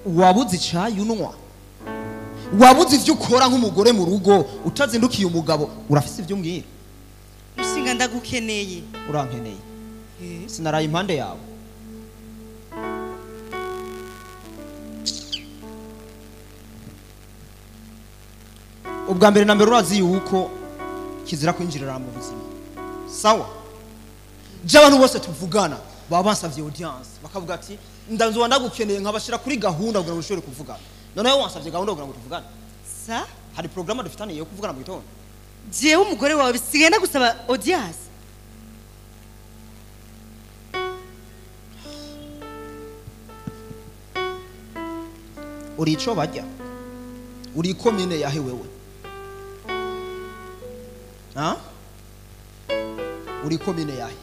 Wabuze icayi unwa, wabuze ivyo ukora nk'umugore mu rugo utazindukiye umugabo, urafise ivyo umbwira? Mushinga ndagukeneye. Urankeneye? Sinaraye impande yawe. Ubwa mbere na mbere urazi yuko kizira kwinjirira mu buzima, sawa? Je abantu bose tuvugana baba bansavye audience, bakavuga ati ndanzuba ndagukeneye, nkabashira kuri gahunda kugira ngo dushobore kuvugana. Noneho wansavye gahunda kugira ngo tuvugane? Sa? Hari programme dufitaniye yo kuvugana mu gitondo? Jewe umugore wawe bisigaye ndagusaba audience? Uri ico barya? Uri komine yahe wewe? Ha? Uri komine yahe?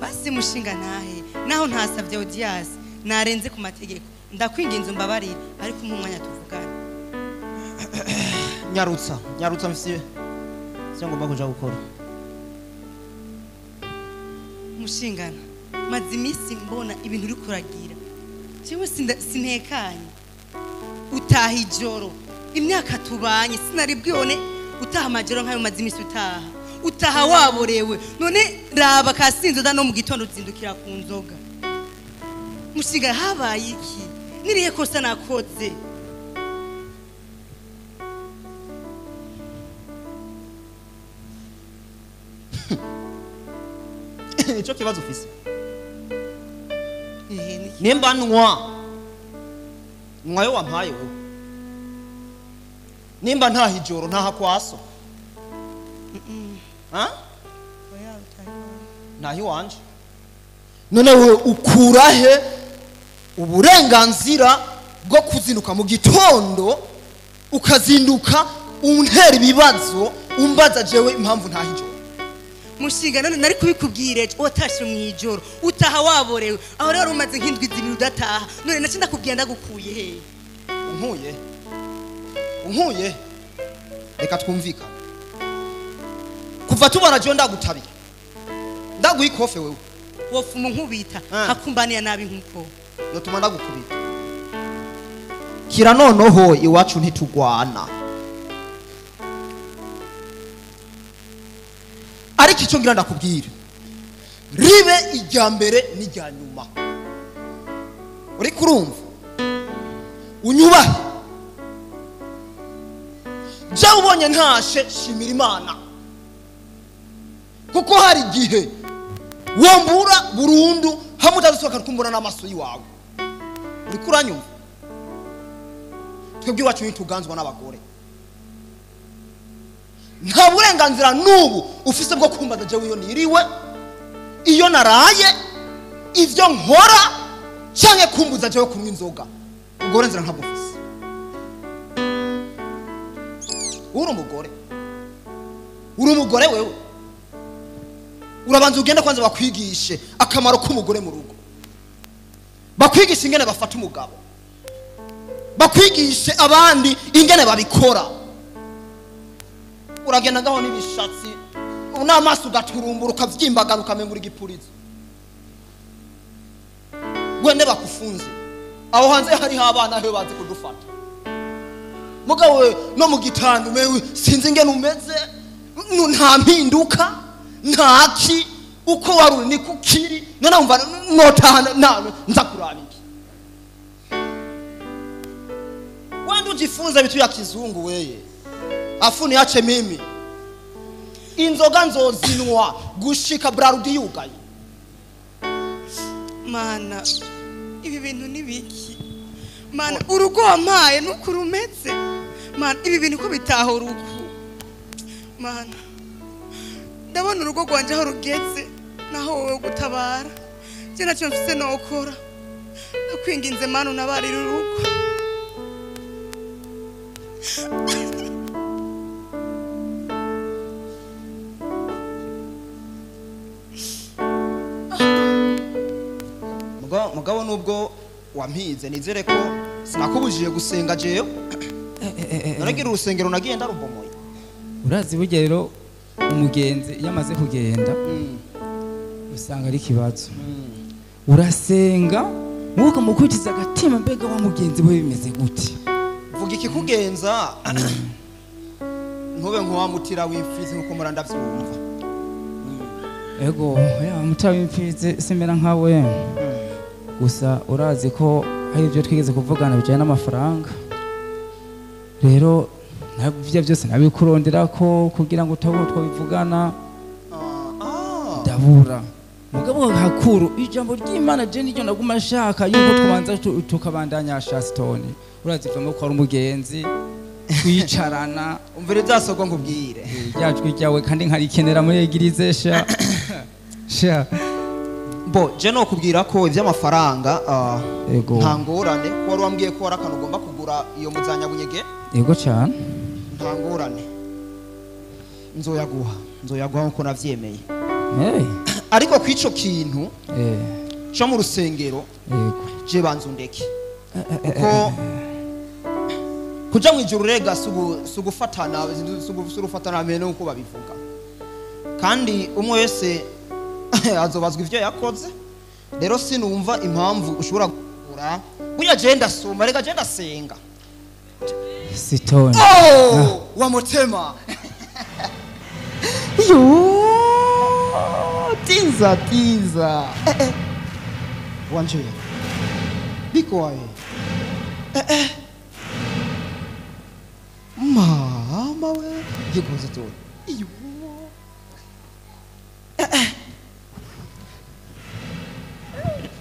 Basi mushinga ntahe, naho ntasavye audience, narenze ku mategeko. Ndakwinginze umbabarire, ariko umpe umwanya tuvugane. Nyarutsa, nyarutsa mfise ivyo ngomba kuja gukora. Mushingana, maze iminsi mbona ibintu uri kuragira. Jewe sintekanye. Utaha ijoro, imyaka tubanye sinari bwibone utaha amajoro nkayo maze iminsi utaha. Utaha waborewe, none raba kasinzoza no mu gitondo uzindukira ku nzoga. Mushinga habaye iki? Nirihe kosa nakoze? Ico kibazo ufise? Nimba nywa nywayo wampaye wowe, nimba ntaha ijoro ntaha kwaso, ha? Ntaha iwanje. None wewe ukurahe uburenganzira bwo kuzinduka mu gitondo ukazinduka untera ibibazo umbaza jewe impamvu ntaha ijoro? Mushinga none nari kubikubwira ejo watashe mu ijoro utaha waborewe, aho rero umaze nk'indwi zibiri udataha, none nace ndakubwira ndagukuye he? Unkuye? Unkuye? Reka twumvikane. Kuva tubana jewe ndagutabira, ndaguha ikofe wewe. Wofuma unkubita hakumbaniya nabi nkuko yotuma ndagukubita. Kira noneho iwacu ntitugwana. Ariko icyo ngira ndakubwira, ribe irya mbere n'irya nyuma. Uri kurumva? Unyubahe. Je ubonye ntashe shimira Imana, kuko hari igihe wombura burundu hamwe utazosohoka kumbura n'amaso yiwawe. Uri kuranyumva? Twebwe iwacu ntituganzwa n'abagore. Nta burenganzira n'ubu ufise bwo kumbaza jewe iyo niriwe, iyo naraye, ivyo nkora, canke kumbuza jewe kunywa inzoga. Ubwo burenganzira ntabwo ufise. Uri umugore, uri umugore wewe. Urabanza ugende kwanza bakwigishe akamaro k'umugore mu rugo, bakwigishe ingene bafata umugabo, bakwigishe abandi ingene babikora. Uragenda ngaho n'ibishatsi n'amaso ugaturumbura ukavyimbagana ukamengura igipurizo. Wende bakufunze aho hanze hariho abana he bazi kudufata. Mugabo no mu gitanda umewe sinzi ingene umeze, nta mpinduka, ntaki, uko wari ni kukiri. None umva notahana nza kuraba iki? Wende ujifunze vitu ya kizungu weye, afu niache mimi. Inzoga nzozinwa gushika Brarudi yugaye. Mana, ibi bintu nibiki? Mana, urugo wampaye nuko rumeze. Mana, ibi bintu ko bitahora uku. Mana, ndabona urugo rwanje aho rugeze, naho wowe gutabara. Je nacyo mfise nokora. Ndakwinginze Mana unabarira urugo. Mugabo nubwo wampize nizere ko sinakubujije gusenga jewe. Naragira urusengero nagiye ndarubomoye. Urazi burya rero umugenzi iyo amaze kugenda usanga ari ikibazo. Urasenga Mwuka mukwitiza agatima mbega wa mugenzi we bimeze gute? Vuga ikikugenza ntube nk'uwamutira w'imfizi nkuko murandavyumva. Ego, ya mutira w'imfizi simera nkawe. Gusa urazi ko hari ibyo twigeze kuvugana bijyanye n'amafaranga. Rero nabyo byose nabikurondera ko kugira ngo utabura twabivugana. Ndabura. Mugabo hakuru ijambo ry'Imana je niryo naguma shaka yuko twabanza tukabandanya Shastone. Urazi vamo ko ari umugenzi twicarana umvire byasogo nkubwire. Ryajwi ryawe kandi nkarikenera muri egirize sha. Sha. Bo je no kubwira ko ivy'amafaranga nta ngorane ko wari wambwiye ko wari akantu ugomba kugura iyo muzanya bunyege. Yego cyane. Nta ngorane. Nzoyaguha nkuko navyemeye. Hey. Ariko kwico kintu cyo mu rusengero yego je banza undeke. Kuko kuja mu ijuru rega sugufatana sugufatana mene uko babivuga. Kandi umwe wese azobazwa ivyo yakoze. Rero sinumva impamvu ushobora kugura. Burya je ndasoma rega je ndasenga. Sitone. Oh, wa mutema. Yo, tiza tiza. Wanje. Biko wae. Mama we, yego to. Iyo.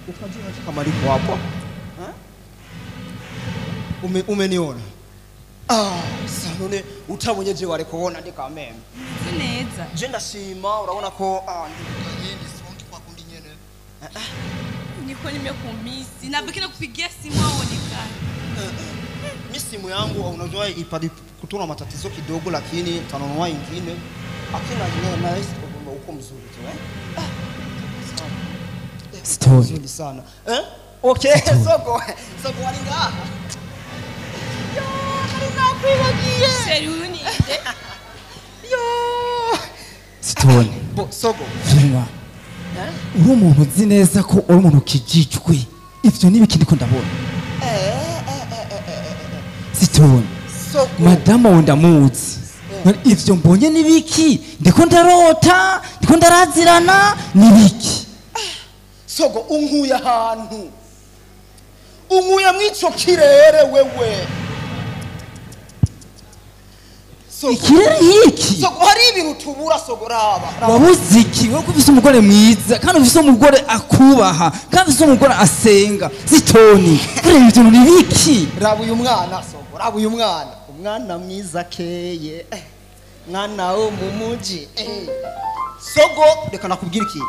Ukajua kama liko hapo. Umeniona. Ah, sanone utabonyeje ware kubona ndika meme. Neza. Je ndashima urabona ko ndi songi kwa kundi nyene. Niko nimekumisi. Nabaki na kupigia simu aonekane. Mi simu yangu unajua ipadi kutuna matatizo kidogo lakini tanunua ingine. Akina nyene na hisi uko mzuri tu Stone. Mzuri sana. Okay, soko. Soko walinga. Yo, Sheri huyu ni inde. Yo. Stone. Bo soko. Vuma. Uri umuntu uzi neza ko uri umuntu kijijwe. Ivyo nibiki ndiko ndabona. Stone. Soko. Madama ndamuzi. Ivyo mbonye nibiki? Ndiko ndarota, ndiko ndarazirana nibiki? Soko unkuye ahantu. Unkuye mwico kirere wewe. Ikirere hiki. Soko hari ibintu tubura soko raba. Wabuze iki? Wowe ufise umugore mwiza kandi ufise umugore akubaha kandi ufise umugore asenga. Sitoni. Kure ibintu nibiki? Raba uyu mwana soko, raba uyu mwana. Umwana mwiza keye. Mwana wo mu muji. Soko reka nakubwira ikintu.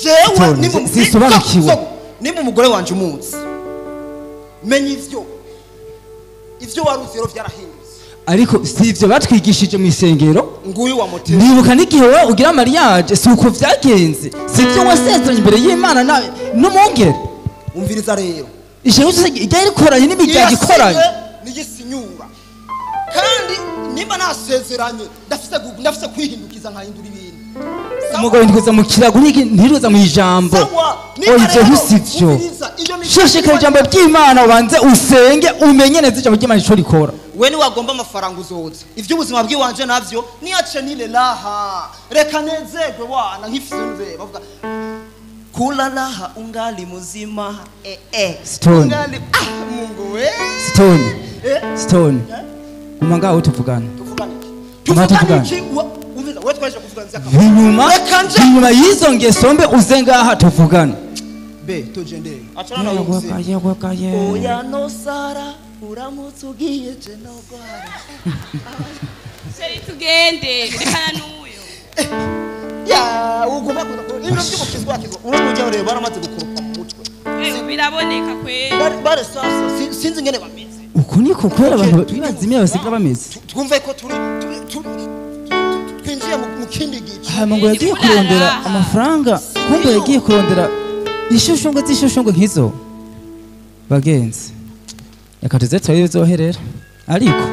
Jewe nimusobanukiwe. Nimba umugore wanje umunsi. Menya ivyo. Ivyo waruzi rero vyarahindutse. Ariko si ivyo batwigishije mu isengero. Nguyu wa moteri. Nibuka n'igihe wowe ugira mariage si uko vyagenze. Si ivyo wasezeranye imbere y'Imana nawe n'umwungere. Umviriza rero. Ishengo ryari rikoranye n'imiryango ikoranye. Nigisinyura. Kandi nimba nasezeranye ndafise kwihindukiza nkahindura ibintu. Umugabo ndikuza mu kirago ntiruza mu ijambo. Oya sivyo. Shesheka ijambo ry'Imana ubanze usenge umenye neza ijambo ry'Imana ico rikora. We ni wagomba amafaranga uzoza. Ivyo ubuzima bw'iwanje navyo niache nile laha. Reka nezerwe wana nkifise nze bavuga kula laha ungali muzima. Stone. Ungali Mungu we. Stone. Stone. Guma ngaho tuvugana. Tuvugana iki? Tuvugana iki? Umviriza we twaje kuvuganza kama. Binyuma yizo ngeso mbe uze ngaha tuvugana. Be tujende. Achana na uyu. Oya no Sara uramutse ugiye je no gwara. Sheri tugende rekana n'uyo. Ya ugomba kuza ibintu by'ubukizwa kizwa. Urumujya ureba baramaze gukoropa mu mutwe. Biraboneka kweli. Bare sasa sinzi ngene bameze. Uko niko kwera abantu bibazimiye basiga bameze. Twumve ko turi twinjiye mu kindi gice. Hama ngo yagiye kurondera amafaranga, kumbe yagiye kurondera ishushungwe zishushungwe nkizo. Bagenzi. Reka tuze turabe bizoherera. Ariko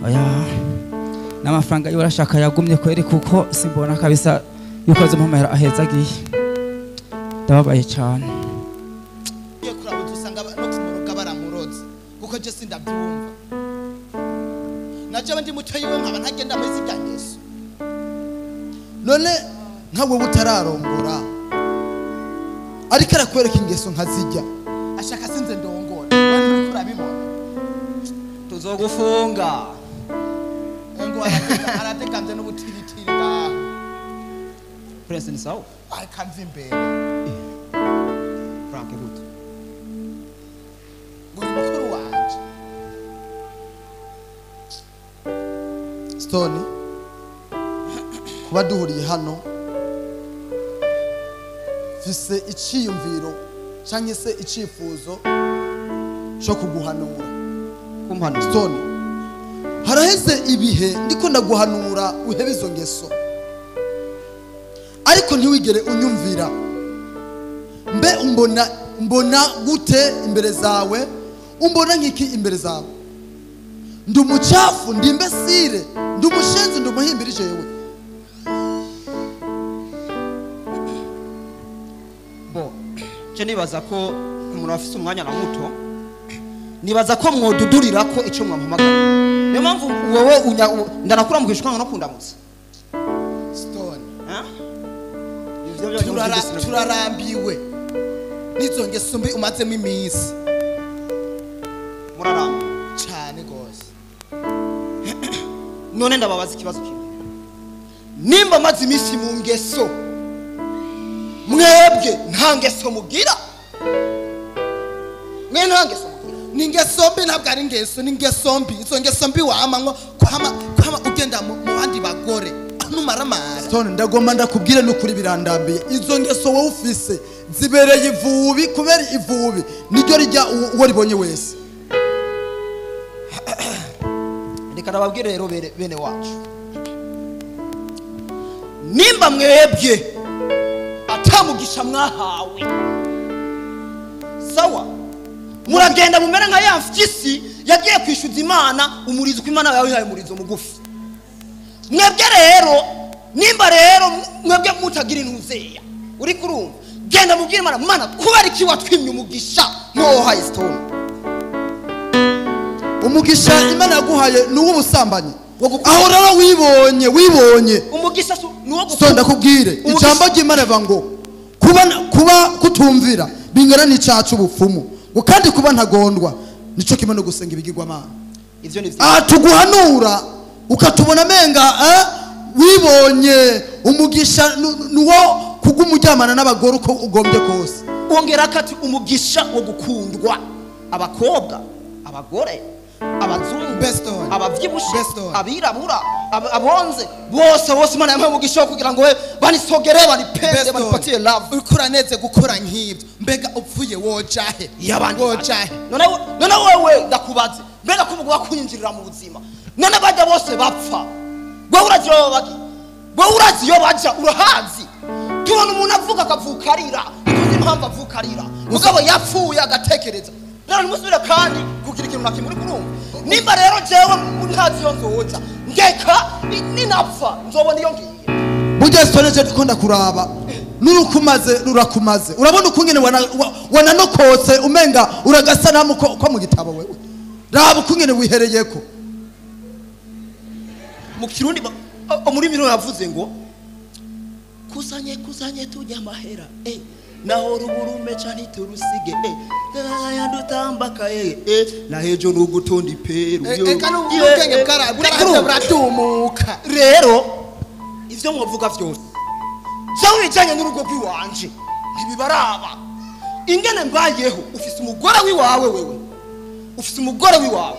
oya n'amafaranga yo urashaka yagumye kweri kuko simbona kabisa yuko azompamahera aheza agiye. Ndababaye cyane. Ugiye kurabuza usanga no kumuroga baramuroze, kuko je sindabyumva. Naje ndi muto yiwe nkaba ntagenda muri zirya ngeso. None nkawe utararongora ariko arakwereka ingeso nkazijya, ashaka sinze ndongora. Wewe nturi kurabibona. Tuzogufunga. Ngo aratekanze n'ubutiritiri ngaho. Prince ni sawa? Akanze imbere. Frank gute? Ngo ni mukuru wanje. Stone, kuba duhuriye hano mfise iciyumviro canke se icifuzo cyo kuguhanura. Kumpanura. Stone, haraheze ibihe ndiko ndaguhanura uhebe izo ngeso, ariko ntiwigere unyumvira. Mbe umbona gute imbere zawe? Umbona nkiki imbere zawe? Ndi umucafu, ndi imbesire, ndi umushenzi, ndi umuhimbiri jewe. Bo, je nibaza ko umuntu afise umwanya na muto, nibaza ko mwodudurira ko ico mwampamagara. Niyo mpamvu wowe ndanakura mukishwa no kundamutsa. Stone, ha? Turarambiwe n'izo ngeso mbi umazemo iminsi. Muraramba cyane gose. None ndababaza ikibazo kimwe. Nimba maze iminsi mu ngeso, mwebwe nta ngeso mugira? Mwe nta ngeso mugira? Ni ngeso mbi, ntabwo ari ngeso, ni ngeso mbi. Izo ngeso mbi wama kwama ugenda mu bandi bagore numaramara. Stone, ndagomba ndakubwire n'ukuri birandambiye. Izo ngeso wowe ufise zibereye ivubi, kubera ivubi niryo rijya uwo ribonye wese. Reka ndababwire rero bene wacu, nimba mwebwe atamugisha mwahawe, sawa, muragenda mumera nka ya mfyisi yagiye kwishyuza Imana umurizo, ko Imana yawe umurizo mugufi. Mwebwe rero nimba rero mwebwe mutagira intuzeya, uri kurumva, genda mubwire Imana, Mana kubera iki watwimye umugisha nkohaye Stone? Umugisha Imana yaguhaye ni uw'ubusambanyi. Aho rero wibonye umugisha ni uwo. Stone, ndakubwire ijambo ry'Imana rivuga ngo kuba kutumvira bingana n'icaha c'ubupfumu, ngo kandi kuba ntagondwa nico kimwe no gusenga ibigirwamana. Ivyo ni aha tuguhanura ukatubona menga wibonye umugisha nuwo kugumuryamana n'abagore uko ugombye kose. Ongera kati umugisha wo gukundwa abakobwa, abagore, abazungu, abavyibushe, abirabura, abonze, bose Imana yampaye umugisha wo kugira ngo banisogere, banipende, banipatie love. Uriko uraneze gukora nk'ibyo, mbega upfuye wojahe? Wojahe? None wewe ndakubaze, mbega kuvuga kwinjirira mu buzima, none bajya bose bapfa, wewe urazi iyo bagi, wewe urazi iyo baja, urahazi. Tubona umuntu avuga akavuka arira, tuzi impamvu avuka arira, mugabo yapfuye agatekereza. Rero ntimusubire kandi kugira ikintu na kimwe uri kurumva. Nimba rero jewe ntazi iyo nzoja, ngeka ninapfa nzobona iyo ngiye. Burya Stone, je ndikunda kuraba nurukumaze rurakumaze. Urabona ukungene wananokotse umenga uragasanamu ko mu gitabo wewe. Raba ukungene wihereyeko. Mu Kirundi muri miro yavuze ngo kusanye tujya amahera naho ruburume cyane turusige yandutambaka na hejo nugutonda iperu. Eka n'ubwenge bwaratumuka. Rero ivyo mwovuga vyose jewe bijanye n'urugo rw'iwanje ntibibaraba. Ingene mbayeho, ufise umugore wiwawe, wewe ufise umugore wiwawe,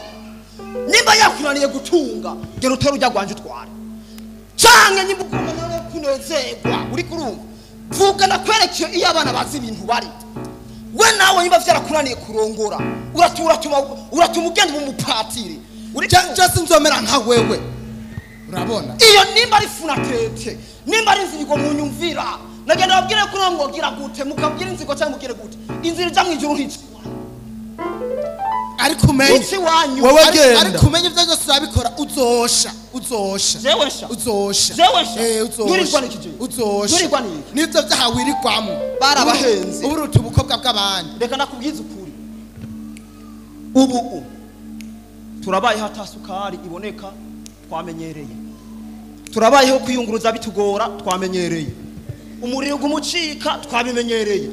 nimba yakunaniye gutunga gera utore ujya rwanje utware, canke nimba ugomba nawe kunezerwa, uri kurumva, vuga nakwerekeye iyo abana bazi ibintu bari. We nawe nimba vyarakunaniye kurongora, uratuma ugenda umupatiri. Just nzomera nka wewe. Urabona iyo nimba ari funatete, nimba ari inzigo munyumvira, nagenda babwire ko mwogira gute, mukabwira inzigo cyangwa mugire gute, inzira ija mwijuru ntici. Ariko umenye wanyu wewe genda, ariko umenye ivyo byose urabikora uzosha. Uzosha. Jewe nsha. Uzosha. Jewe nsha. Eh, uzosha. Nturirwa n'iki jewe? Uzosha. Nturirwa n'iki? Nivyo vyaha wirigwamo. Barabahenze. Uburuta ubukobwa bw'abandi. Reka nakubwiza ukuri, ubu turabayeho atasukari iboneka, twamenyereye. Turabayeho kwiyunguruza bitugora, twamenyereye. Umuriro gumucika, twabimenyereye.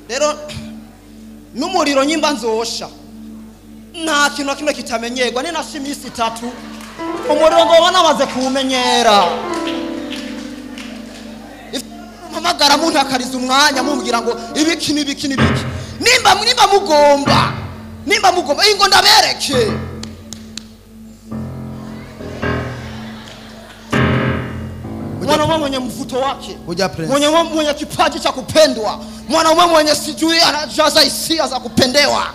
Rero n'umuriro nyimba nzosha, nta kintu na kimwe kitamenyerwa. Ninasha iminsi 3 umuriro ngoba namaze kuwumenyera. Mpamagara muntakariza umwanya mumbwira ngo ibiki n'ibiki n'ibiki. Nimba mugomba, nimba mugomba ingo ndabereke. Mwanaume mwenye mvuto wake, mwenye mwenye kipaji cha kupendwa, mwanaume mwenye sijui anajaza hisia za kupendewa.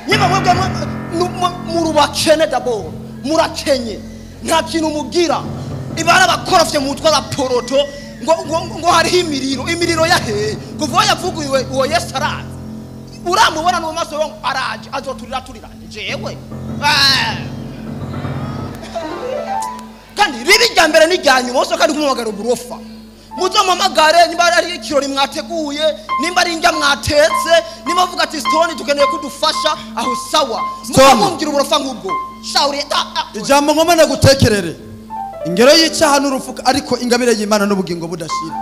Nyimba mwebwe murubakene d'abord, murakenye, nta kintu mugira. Ibara bakorofye mu mutwe poroto ngo ngo hariho imiriro, imiriro yahe kuva yavuguye uwo Yesu araje. Uramubona no maso yo araje azoturira turiranje jewe. Kandi ribi rya mbere n'irya nyuma bose kandi kumubagara uburofa. Muzomamagare nimba ari ikirori mwateguye, nimba ari indya mwatetse, nimba vuga ati Stone tukeneye kudufasha aho sawa. Mukamubwira uburofa nk'ubwo. Shauri ijambo ngoma nagutekerere. Ingero y'icyaha n'urupfu, ariko ingabire y'Imana n'ubugingo budashira.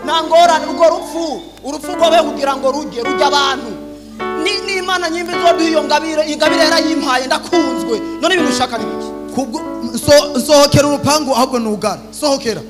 Nta ngorane urwo rupfu, urupfu rwabaye kugira ngo rujye rujya abantu. Ni Imana nyimbi izoduha iyo ngabire, ingabire yarayimpaye ndakunzwe. None ibintu ushaka ni biki? Kubwo sohokera urupangu ahubwo nugara. Sohokera.